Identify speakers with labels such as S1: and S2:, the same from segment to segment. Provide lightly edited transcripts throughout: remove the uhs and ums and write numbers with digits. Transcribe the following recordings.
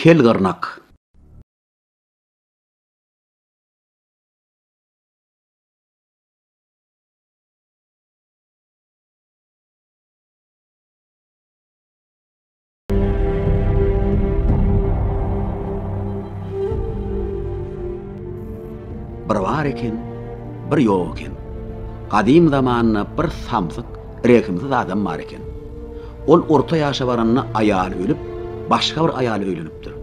S1: Kel gyrnak. Bir bar eken, bir ýok eken. Gadym zamanda bir samsyk, rehimsiz adam bar eken. Ol orta ýaşa baranda aýaly ölüp, başga bir aýala öýlenipdir.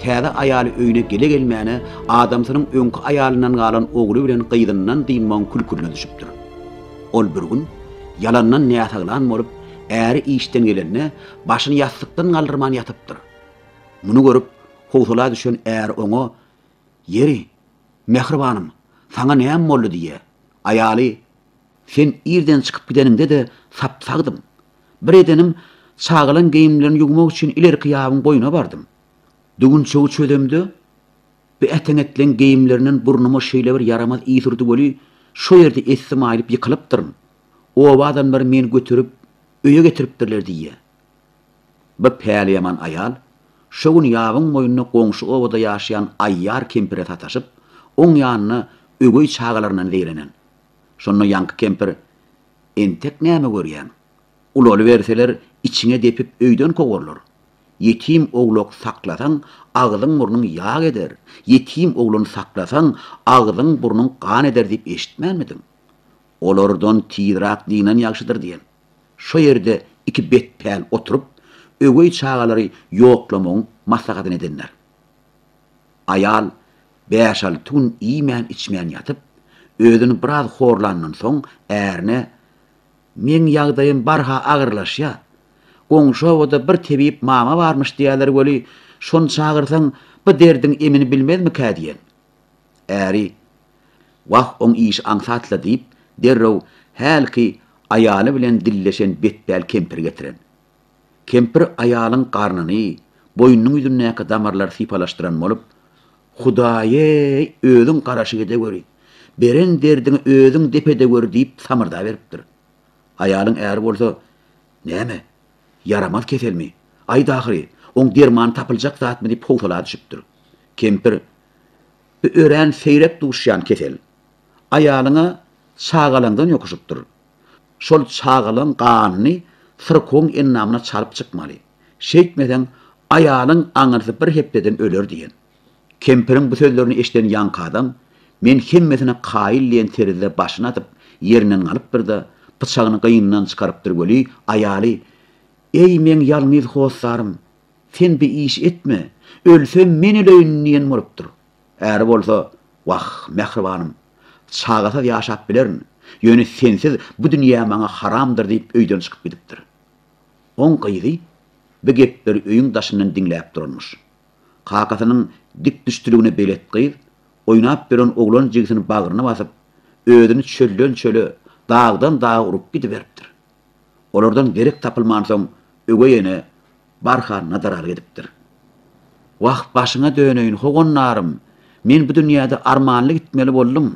S1: Täze aýaly öýüne gele-gelmäne adamsynyň öňki aýalyndan galan ogly bilen gyzyndan dynmagyň külküline düşüpdir. Ol bir gün ýalandan näsaglan bolup, äri işden gelende başyny ýassykdan galdyrman ýatypdyr. Muny görüp, howsala düşen äri oňa, Ýeri, mähribanym, saňa näme boldy diýýär. Aýaly, Sen irden çykyp gideniňde-de sap-sagdym. Bir edenim, çagalaň geýimlerini ýuwmak üçin ilerki ýabyň boýuna bardym. Düwünçegi çözemde, bu äteňetleň geýimlerinden burnuma şeýle bir ýaramaz ys urdy weli, şo ýerde essim aýlyp ýykylypdyryn. Oba adamlary meni göterip, öýe getiripdirler diýýär. Bu päliýaman aýal şo gün ýabyň boýunda goňşy obada ýaşaýan aýýar kempire sataşyp, oň ýanynda öweý çagalaryndan zeýrenen. Şonda ýaňky kempir, Entek näme görýäň? Ulalyberseler, içiňe depip öýden kowarlar. Ýetim owlak saklasaň, agzyň-burnuň ýag eder, ýetim oglan saklasaň, agzyň-burnuň gan eder diýip eşitmänmidiň? Olardan tizrak dynan ýagşydyr diýen. Şo ýerde iki betpäl oturyp, öweý çagalary ýoklamagyň maslahatyny edenler. Aýal bäş-alty gün iýmän-içmän ýatyp, özüni biraz horlandan soň ärine, Meň ýagdaýym barha agyrlaşýar. Goňşy obada bir tebip mama barmyş diýýärler weli, şony çagyrsaň, bu derdiň emini bilmezmikä diýen. Äri, Wah, oň işi aňsat-la diýip, derrew hälki aýaly bilen dilleşen betpäl kempiri getiren. Kempir aýalyň garnyny, boýnunyň ýüzündäki damarlary sypalaşdyran bolup, Hudaý-eý, özüň garaşyk edeweri, beren derdiňi özüň dep edeweri diýip samyrdaberipdir. Aýalyň äri bolsa, Näme, ýaramaz keselmi? Aýt ahyry, oň dermany tapyljak zatmy diýip howsala düşüpdir. Kempir, Bu örän seýrek duşýan kesel. Aýalyňa çagalaňdan ýokuşypdyr. Şol çagalaň ganyny syrkawyň endamyna çalyp çykmaly. Şeýtmeseň, aýalyň aňyrsy bir hepdeden öler diýen. Kempiriň bu sözlerini eşiden ýaňky adam, Men hemmesine kaýyl diýen terzde başyny atyp, ýerinden galypdyr-da, pyçagyny gynyndan çykarypdyr weli, aýaly, Eý, meň ýalňyz hossarym, sen bi işi etme, ölsem men öleýin diýen bolupdyr. Äri bolsa, Wah, mähribanym, çagasyz ýaşap bilerin, ýöne sensiz bu dünýä maňa haramdyr diýip öýden çykyp gidipdir. Oň gyzy bu gepleri öýüň daşyndan diňläp duranmyş. Kakasynyň dikdüşdüligine belet gyz, oýnap ýören oglan jigisini bagryna basyp, özüni çölden-çöle, dagdan-daga urup gidiberipdir. Olardan derek tapylmansoň, öweý ene barha nadaralyk edipdir. Wah, başyňa döneýin, howandarym, men bu dünýäde armanly gitmeli boldum.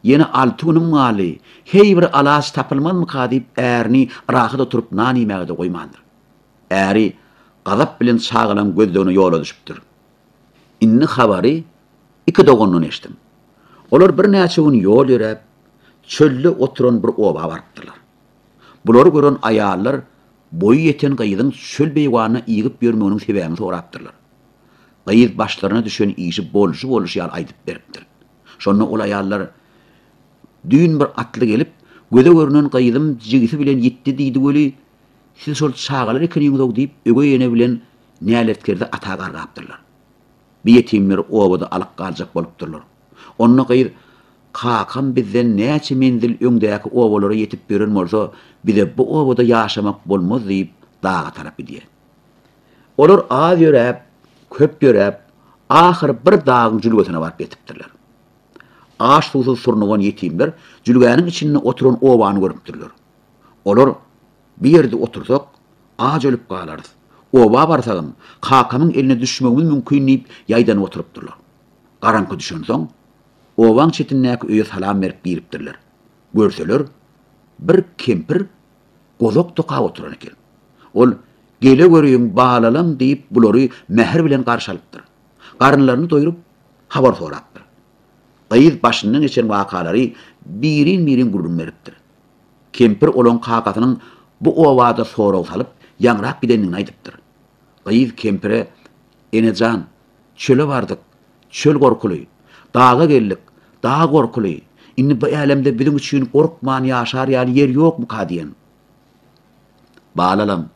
S1: Ýene alty günüm galdy, heý bir alaç tapylmazmyka diýip ärini rahat oturyp nan iýmäge-de goýmandyr. Äri gazap bilen çagalaň gözlegine ýola düşüpdir. Indi habary iki dogandan eşdiň. Olar birnäçe gün ýol ýöräp, çölde oturan bir oba barypdyrlar. Bulary gören aýallar boýy ýeten gyzyň çöl beýwanyna ýygyp ýörmeginiň sebäbini sorapdyrlar. Gyz başlaryna düşen işi bolşy-bolşy ýaly aýdyp beripdir. Şonda ol aýallar, Düýn bir atly gelip, göze görnen gyzym jigisi bilen ýitdi diýdi weli, siz şol çagalar ekeniňiz-ow diýip, öweý ene bilen näletkerde ata gargapdyrlar. Bi ýetimleri obada alyp galjak bolupdyrlar. Onda gyz, Kakam bizden näçe menzil öňdäki obalara ýetip ýören bolsa, bize bu obada ýaşamak bolmaz diýip, daga tarap gidýär. Olar az ýöräp, köp ýöräp, ahyry bir dagyň jülgesine baryp ýetipdirler. Aç-suwsuz surnugan ýetimler jülgäniň içinde oturan obany görüpdirler. Olar, Bu ýerde otursak, aç ölüp galarys. Oba barsagam, kakamyň eline düşmegimiz mümkin diýip ýaýdanyp oturypdyrlar. Garaňky düşensoň, obaň çetindäki öýe salam berip giripdirler. Görseler, bir kempir gozak dokap oturan eken. Ol. Gelegöriň, balalam diýip, bulary mähir bilen garşy alypdyr. Garynlaryny doýrup, habar sorapdyr. Gyz başyndan geçen wakalary birin-birin gürrüň beripdir. Kempir olaň kakasynyň bu obada sorag salyp, ýaňrap gidendigini aýdypdyr. Gyz kempire, Ene jan, çöle bardyk, çöl gorkuly. Daga geldik, dag gorkuly. Indi bu älemde biziň üçin gorkman ýaşar ýaly ýer ýokmuka diýen. Balalam,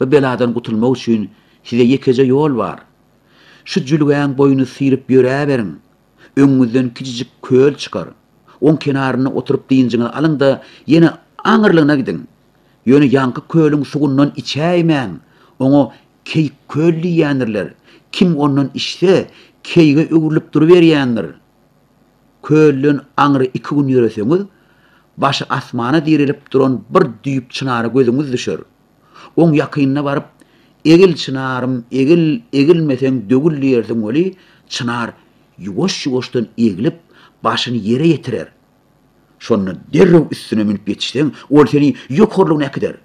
S1: bu beladan gutulmak üçin size ýekeje ýol bar. Şu jülgäň boýuny syryp ýöräberiň. Öňüňizden kiçijik köl çykar. Oň kenarynda oturyp dynjyňyzy alyň-da, ýene aňyrlygyna gidiň. Ýöne ýaňky kölüň suwundan içäýmäň. Oňa Keýik köl diýýändirler. Kim ondan içse, keýige öwrülip duruberýändir. Kölden aňry iki gün ýöreseňiz, başy asmana direlip duran bir düýp çynara gözüňiz düşer. Oň ýakynyna baryp, Egil, çynarym, egil, egilmeseň döwül diýersiň weli, çynar ýuwaş-ýuwaşdan eglip, başyny ýere ýetirer. Şonda derrew üstüne münüp ýetişseň, ol seni ýokarlygyna äkider.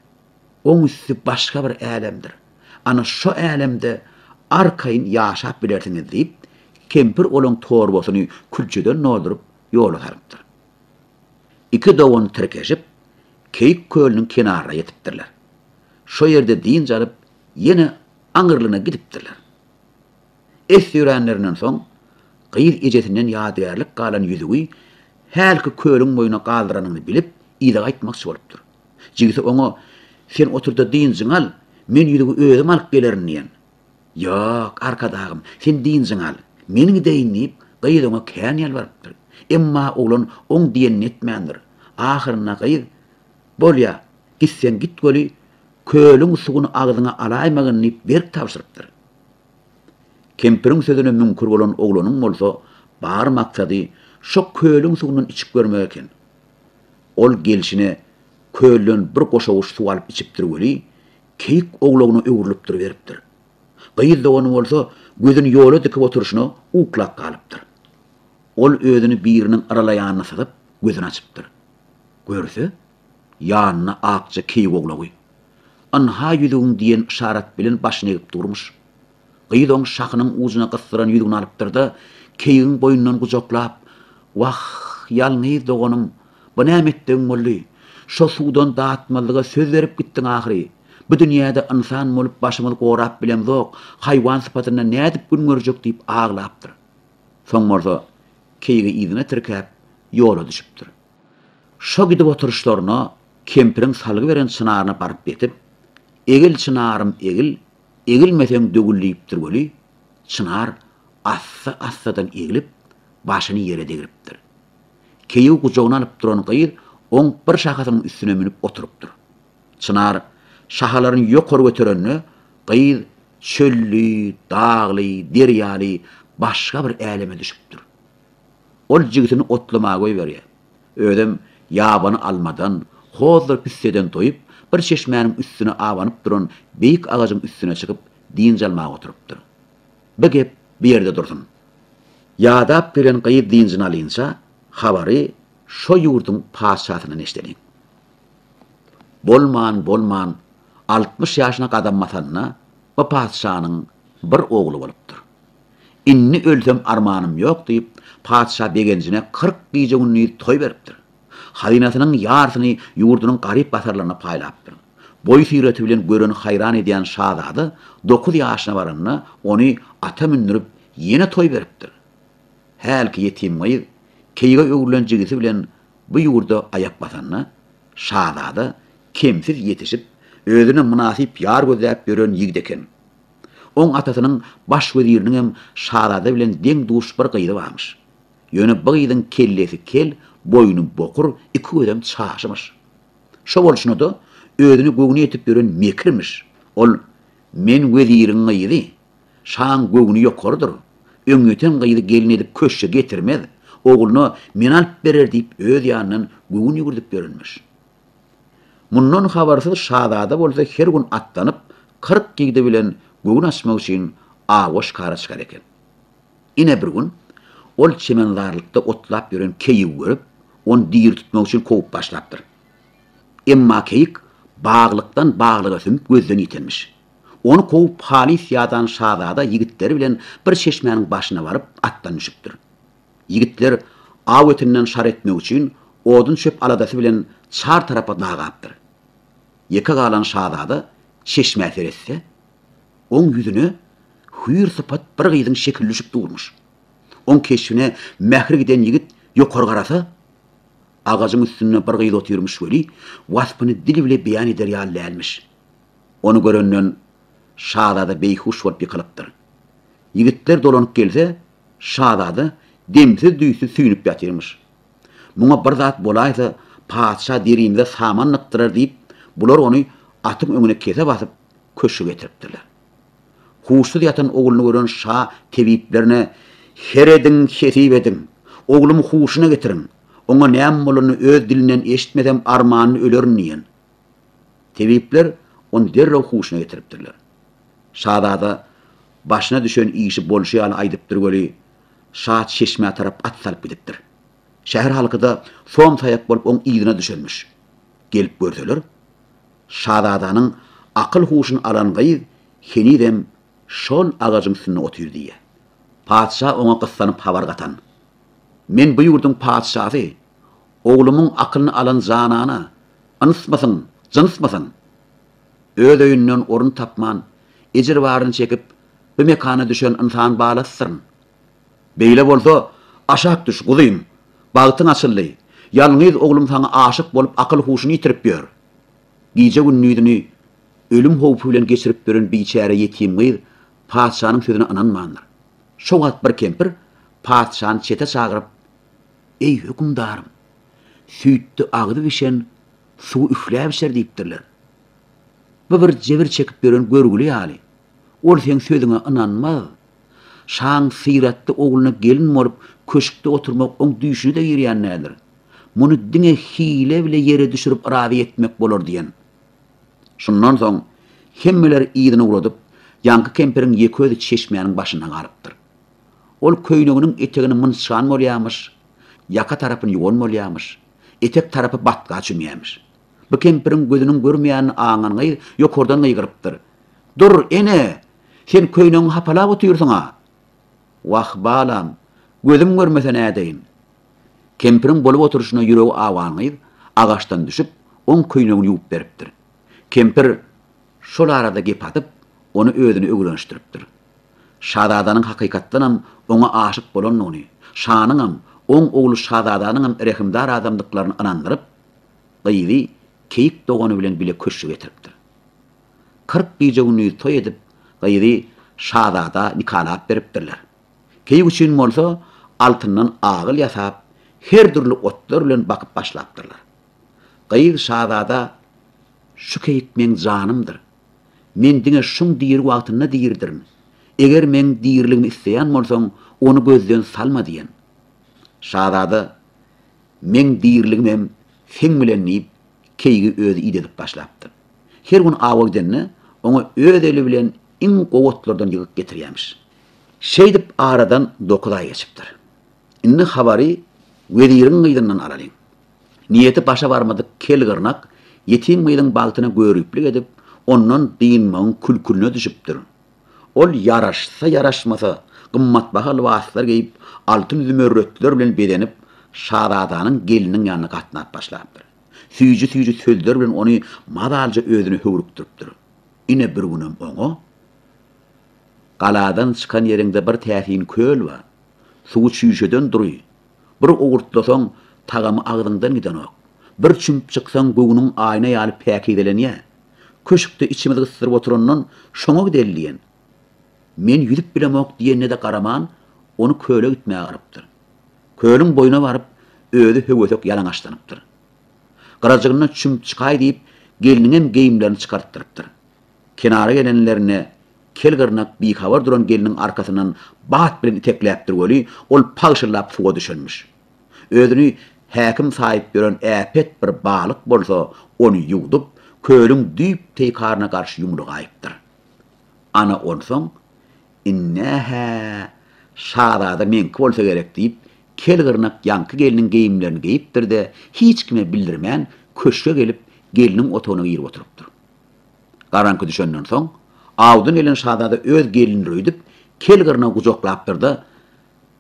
S1: Oň üsti başga bir älemdir. Ana şo älemde arkaýyn ýaşap bilersiňiz diýip, kempir olaň torbasyny külçeden dolduryp ýola salypdyr. Iki dogan tirkeşip, Keýik kölüniň kenaryna ýetipdirler. Şo ýerde dynç alyp, ýene aňyrlygyna gidipdirler. Esli ýöränlerinden soň, gyz ejesinden ýadygärlik galan ýüzügi hälki kölüň boýuna galdyranyny bilip, yza gaýtmakçy bolupdyr. Jigisi oňa, Sen otur-da dynjyňy al, men ýüzügi özüm alyp gelerin diýen. Ýok, arkadagym, sen dynjyňy al, men gideýin diýip, gyz oňa kän ýalbarypdyr. Emma oglan oň diýenini etmändir. Ahyrynda gyz, Bolýa, gitseň git weli, kölüň suwuny agzyňa alaýmagyn diýip berk tabşyrypdyr. Kempiriň sözüne müňkür bolan oglanyň bolsa bar maksady şo kölüň suwundan içip görmek eken. Ol gelşine kölden bir goşawuç suw alyp içipdir weli, keýik owlagyna öwrülip duruberipdir. Gyz dogany bolsa gözüni ýola dikip oturyşyna uklap galypdyr. Ol özüni biriniň yralaýanyny syzyp, gözüni açypdyr. Görse, ýanynda akja keýik owlagy. Ynha ýüzügiň diýen yşarat bilen başyny egip durmuş. Gyz oň şahynyň ujuna gysdyran ýüzügini alypdyr-da, keýigiň boýnundan gujaklap, Wah, ýalňyz doganym, bu näme etdigiň boldy? Şo suwdan datmazlyga söz berip gitdiň ahyry. Bu dünýäde ynsan bolup başymyzy gorap bilemzok, haýwan sypatynda nädip gün görjek diýip aglapdyr. Soň bolsa keýigi yzyna tirkäp, ýola düşüpdir. Şo gidip oturyşlaryna kempiriň salgy beren çynaryna baryp ýetip, Egil çynarym, egil, Egilmeseň döwül diýipdir weli, çynar assa-assadan eglip, başyny ýere degripdir. Keýigi gujagyna alyp duran gyz oň bir şahasynyň üstüne münüp oturypdyr. Çynar şahalaryny ýokary göterende, gyz çölli, dagly, derýaly başga bir äleme düşüpdir. Ol jigisini otlamaga goýberýär. Özem ýabany almadan, hozdur pisseden doýup, bir çeşmäniň üstüne abanyp duran beýik agajyň üstüne çykyp, dynç almaga oturypdyr. Bu gep bu ýerde dursun. Ýadap gelen gyz dynjyny alynça, habary şo ýurduň patyşasyndan eşideliň. Bolman-bolman, 60 ýaşyna gadam basanda, bu patyşanyň bir ogly bolupdyr. Indi ölsem armanym ýok diýip, patyşa begenjine 40 gije-gündiz toý beripdir. Hazynasynyň ýarsyny ýurdunyň garyp-gasarlaryna paýlapdyr. Boý-syraty bilen göreni haýran edýän şazada dokuz ýaşyna baranda ony ata mündürip ýene toý beripdir. Hälki ýetim gyz keýige öwrülen jigisi bilen bu ýurda aýak basanda, şazada kemsiz ýetişip, özüne mynasyp ýar gözläp ýören ýigit eken. Oň atasynyň baş weziriniňem şazada bilen deň-duş bir gyzy barmyş. Ýöne bu gyzyň kellesi kel, boýny bokur, iki gözem çaşymyş. Şo bolşuna-da özüne göwni ýetip ýören mekirmiş. Ol, Men weziriň gyzy, şaň göwni ýokarydyr. Öňýeten gyzy gelin edip köşge getirmez, ogluna meni alyp berer diýip öz ýanyndan göwün ýüwürdip ýörenmiş. Mundan habarsyz şazada bolsa her gün atlanyp, 40 ýigdi bilen göwün açmak üçin awa-şikara çykar eken. Ine bir gün ol çemenzarlykda otlap ýören keýigi görüp, ony diri tutmak üçin kowup başlapdyr. Emma keýik baglykdan baglyga sümüp gözden ýitenmiş. Ony kowup halys ýadan şazada ýigitleri bilen bir çeşmäniň başyna baryp atdan düşüpdir. Ýigitler aw etinden şar etmek üçin odun-çöp aladasy bilen çar tarapa dagapdyr. Ýeke galan şazada çeşmä seretse, oň ýüzüne hüýr sypat bir gyzyň şekili düşüp durmuş. Oň keşbine mähri giden ýigit ýokary garasa, agajyň üstünde bir gyz otyrmyş weli, waspyny dil bile beýan eder ýaly dälmiş. Ony görenden şazada beýhuş bolup ýykylypdyr. Ýigitler dolanyp gelse, şazada demsiz-düýtsüz süýnüp ýatyrmyş. Muňa bir zat bolaýsa, patyşa derimize saman dykdyrar diýip, bular ony atyň öňüne kese basyp, köşge getiripdirler. Huşsuz ýatan ogluny gören şa tebiplerine, Her ediň, hesip ediň, oglumy huşuna getiriň, oňa näme bolanyny öz dilinden eşitmesem armanly ölerin diýen. Tebipler ony derrew huşuna getiripdirler. Şazada başyna düşen işi bolşy ýaly aýdypdyr weli, şa çeşmä tarap at salyp gidipdir. Şäher halky-da som-saýak bolup oň yzyna düşenmiş. Gelip görseler, şazadanyň akyl-huşuny alan gyz henizem şol agajyň üstünde otyr diýýär. Patyşa oňa gyssanyp habar gatan. Men bu ýurduň patyşasy, oglumyň akylyny alan janana, ynsmysyň, jynsmysyň? Öz öýünden orun tapman, ejir baryny çekip, bu mekana düşen ynsan balasydyryn. Beýle bolsa, aşak düş, guzym! Bagtyň açyldy. Ýalňyz oglum saňa aşyk bolup akyl-huşuny ýitirip ýör. Gije-gündizini ölüm howpy bilen geçirip ýören biçäre ýetim gyz patyşanyň sözüne ynanmandyr. Şo wagt bir kempir patyşany çete çagyryp, Eý, hökümdarym! Süýtde agzy bişen suwy üfläp içer diýipdirler. Bu bir jebir çekip ýören görgüli ýaly. Ol seň sözüňe ynanmaz. Şaň syratly ogluna gelin bolup köşkde oturmak oň düýşüne-de girýän däldir. Muny diňe hile bile ýere düşürip razy etmek bolar diýen. Şundan soň hemmeleri yzyna ugradyp, ýaňky kempiriň ýeke özi çeşmäniň başynda galypdyr. Ol köýneginiň etegini mynçgan bolýarmyş, ýaka tarapyny ýuwan bolýarmyş, etek tarapy batga çümýärmiş. Bu kempiriň gözüniň görmeýänini aňan gyz ýokardan gygyrypdyr, Dur, ene! Sen köýnegiňi hapalap otyrsyň-a! Wah, balam, gözüm görmese nädeýin? Kempiriň bolup oturyşyna ýüregi awan gyz agaçdan düşüp, oň köýnegini ýuwup beripdir. Kempir şol arada gep atyp, ony özüne öwrenişdiripdir. Şazadanyň hakykatdanam oňa aşyk bolandygyny, şanyňam, oň ogly şazadanyňam rehimdar adamdyklaryny ynandyryp, gyzy keýik dogany bilen bile köşge getiripdir. 40 gije-gündiz toý edip, gyzy şazada nikalap beripdirler. Keýik üçin bolsa altyndan agyl ýasap, her dürli otlar bilen bakyp başlapdyrlar. Gyz şazada, Şu keýik meň janymdyr. Men diňe şuň diri wagtynda diridirin. Eger meň diriligimi isleýän bolsaň, ony gözden salma diýen. Şazada, Meň diriligimem seň bilen diýip, keýigi özi idedip başlapdyr. Her gün awa gidende, oňa öz eli bilen iň gowy otlardan ýygyp getirýärmiş. Şeýdip aradan dokuz aý geçipdir. Indi habary weziriň gyzyndan alalyň. Niýeti başa barmadyk kel gyrnak ýetim gyzyň bagtyna göriplik edip, ondan dynmagyň külküline düşüpdir. Ol ýaraşsa-ýaraşmasa, gymmatbaha lybaslar geýip, altyn zümerretler bilen bezenip, şazadanyň gelniniň ýanyna gatnap başlapdyr. Süýji-süýji sözler bilen ony mazalyja özüne höwrükdiripdir. Ine bir günem oňa, Galadan çykan ýeriňde bir täsin köl bar. Suwy çüýşeden dury. Bir owurtlasaň, tagamy agzyňdan gidenok. Bir çümüp çyksaň, göwnüň aýna ýaly päkizelenýär. Köşkde içimizi gysdyryp oturandan şoňa gideli diýen. Men ýüzüp bilemok diýenine-de garaman, ony köle gitmäge yrypdyr. Kölüň boýuna baryp, özi höwesek ýalaňaçlanypdyr. Gyrajygyndan çümüp çykaý diýip, gelniňem geýimlerini çykartdyrypdyr. Kenara gelenlerinde kel gyrnak bihabar duran gelniň arkasyndan bat bilen itekläpdir weli, ol pagşyllap suwa düşenmiş. Özüni häkim saýyp ýören äpet bir balyk bolsa ony ýuwdup, kölüň düýp teýkaryna garşy ýumlugaýypdyr. Ana onsoň, Indi-hä, şazada meňki bolsa gerek diýip, kel gyrnak ýaňky gelniň geýimlerini geýipdir-de, hiç kime bildirmän, köşge gelip, gelniň otagyna girip oturypdyr. Garaňky düşenden soň, Awdan gelen şazada öz gelnini öýdüp, kel gyrnagy gujaklapdyr-da,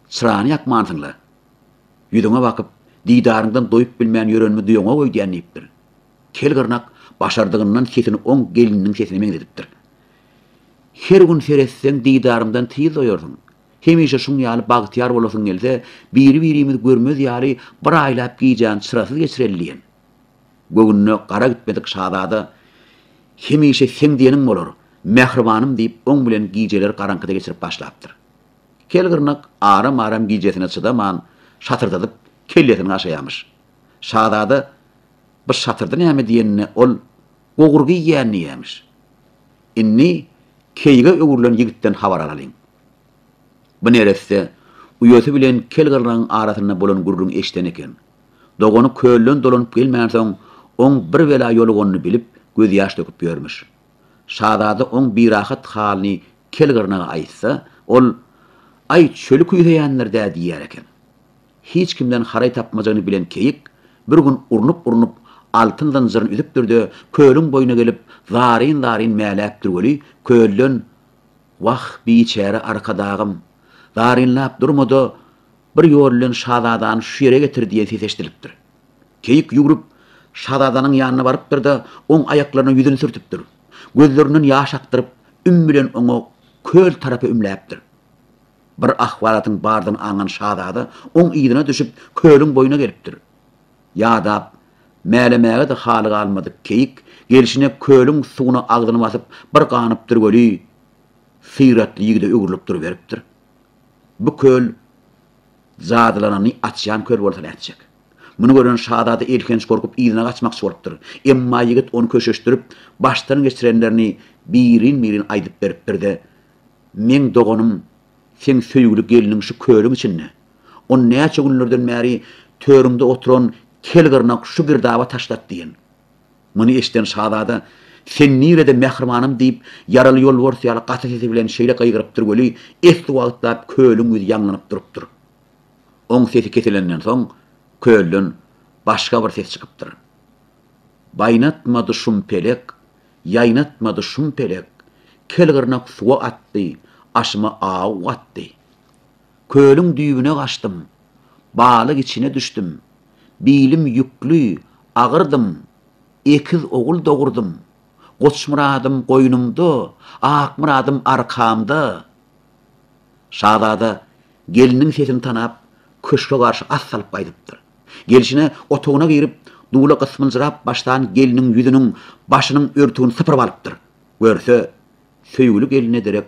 S1: Çyrany ýakmansyň-la. Ýüzüňe bakyp, didaryňdan doýup bilmän ýörenimi duýaňok öýdýän diýipdir. Kel gyrnak başardygyndan sesini oň gelniniň sesine meňzedipdir. Her gün seretseň didarymdan tiz doýarsyň. Hemişe şuň ýaly bagtyýar bolasyň gelse, biri-birimizi görmez ýaly bir aýlap gijäni çyrasyz geçireli diýen. Göwnüne gara gitmedik şazada, Hemişe seň diýeniň bolar, mähribanym diýip oň bilen gijeleri garaňkyda geçirip başlapdyr. Kel gyrnak aram-aram gijesine çydaman, şatyrdadyp kellesini gaşaýamyş. Şazada Bu şatyrdy näme diýenine ol, Gowurga iýýän diýýämiş. Indi keýige öwrülen ýigitden habar alalyň. Bu neresse uýasy bilen kel gyrnagyň arasynda bolan gürrüňi eşiden eken. Dogany kölden dolanyp gelmänsoň, oň bir bela ýoluganyny bilip, gözýaş döküp ýörmüş. Şazada oň birahat halyny kel gyrnaga aýtsa, ol, Aý, çöli küýseýändir-dä diýýär eken. Hiç kimden haraý tapmajagyny bilen keýik, bir gün urnup-urnup, altyn zynjyryny üzüpdir-de, kölüň boýuna gelip, zaryn-zaryn mäläpdir weli, kölden, Wah, biçäre arkadagym! Zarynlap durma-da, bir ýol bilen şazadany şu ýere getir diýen ses eşidilipdir. Keýik ýüwrüp, şazadanyň ýanyna barypdyr-da, oň aýaklaryna ýüzüni sürtüpdir. Gözlerinden ýaş akdyryp, üm bilen oňa köl tarapa ümläpdir. Bir ahwalatyň bardygyny aňan şazada oň yzyna düşüp, kölüň boýuna gelipdir. Ýadap, mälemäge-de haly galmadyk keýik gelşine kölüň suwuna agzyny basyp bir ganypdyr weli, syratly ýigide öwrülip duruberipdir. Bu köl jadylanany açýan köl bolsa nätjek. Muny gören şazada elhenç gorkup yzyna gaçmakçy bolupdyr. Emma ýigit ony köşeşdirip, başdan geçirenlerini birin-birin aýdyp beripdir-de, Meň doganym, seň söýgüli gelniň şu kölüň içinde. Ony näçe günlerden bäri törüňde oturan kel gyrnak şu girdaba taşlat diýen. Muny eşiden şazada, Sen nirede, mähribanym diýip, ýaraly ýolbars ýaly gaty sesi bilen şeýle gygyrypdyr weli, esli wagtlap kölüň ýüzi ýaňlanyp durupdyr. Oň sesi kesilenden soň, kölden başga bir ses çykypdyr. Baýnatmady şum pelek, Ýaýnatmady şum pelek, Kel gyrnak suwa atdy, Aşyma aw gatdy. Kölüň düýbüne gaçdym, Balyk içine düşdüm. Bilim ýükli, agyrdym, Ekiz ogul dogurdym. Goçmyradym goýnumda, Akmyradym arkamda. Şazada gelniň sesini tanap, köşge garşy at salyp gaýdypdyr. Gelşine otagyna girip, dula gysmyljyrap başlan gelniň ýüzüniň, başynyň örtügini sypyryp alypdyr. Görse, söýgüli gelnine derek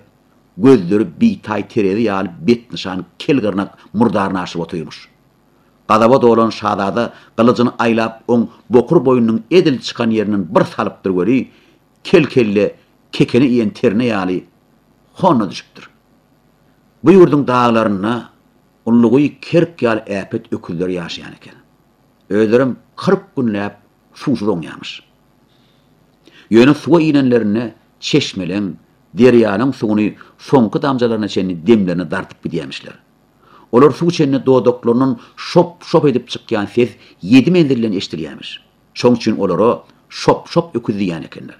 S1: gözleri bitaý terezi ýaly betnyşan kel gyrnak murdaryny aşyryp otyrmyş. Gazaba dolan şazada gylyjyny aýlap oň bokur boýnunyň edil çykan ýerinden bir salypdyr weli, kel kelle kekene iýen terne ýaly hona düşüpdir. Bu ýurduň daglarynda Ulluguýy kerk ýaly äpet öküzler ýaşaýan eken. Özlerem 40 günläp suwsuz oňýarmyş. Ýöne suwa inenlerinde çeşmeleň, derýalaň suwuny soňky damjalaryna çenli demlerine dartyp gidýärmişler. Olar suw içende dodaklaryndan şop-şop edip çykýan ses ýedi menzilden eşidilýärmiş. Şoň üçin olara şop-şop öküz diýýän ekenler.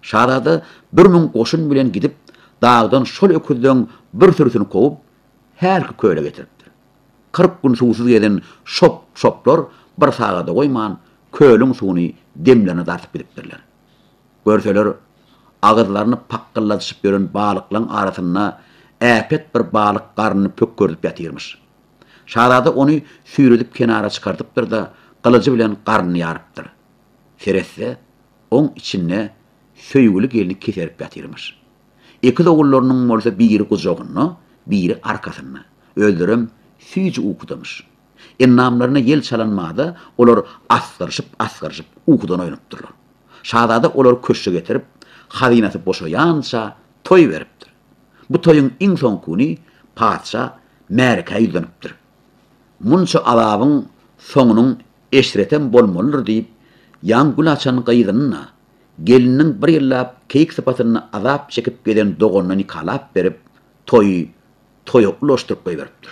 S1: Şazada 1000 goşun bilen gidip, dagdan şol öküzleň bir sürüsini kowup, hälki köle getiripdir. 40 gün suwsuz gezen şop-şoplar bir sagada goýman, kölüň suwuny demlerine dartyp gidipdirler. Görseler, agyzlaryny pakgyldadyşyp ýören balyklaň arasynda äpet bir balyk garnyny pökgerdip ýatyrmyş. Şazada ony süýredip kenara çykardypdyr-da, gylyjy bilen garnyny ýarypdyr. Seretse, oň içinde söýgüli gelni keserip ýatyrmyş. Ekiz ogullarynyň bolsa biri gujagynda, biri arkasynda. Özlerem süýji ukudamyş. Endamlaryna ýel çalan bada olar asgyryşyp-asgyryşyp ukudan oýanypdyrlar. Şazada olary köşge getirip, hazynasy boşaýança toý beripdir. Bu toýuň iň soňky güni patyşa märekä ýüzlenipdir. Munça azabyň soňunyň eşretem bolmalydyr diýip, ýaňy gül açan gyzyny-da, gelniniň bir ýyllap keýik sypatynda azap çekip gezen doganyna nikalap berip, toýy toýa ulaşdyryp goýberipdir.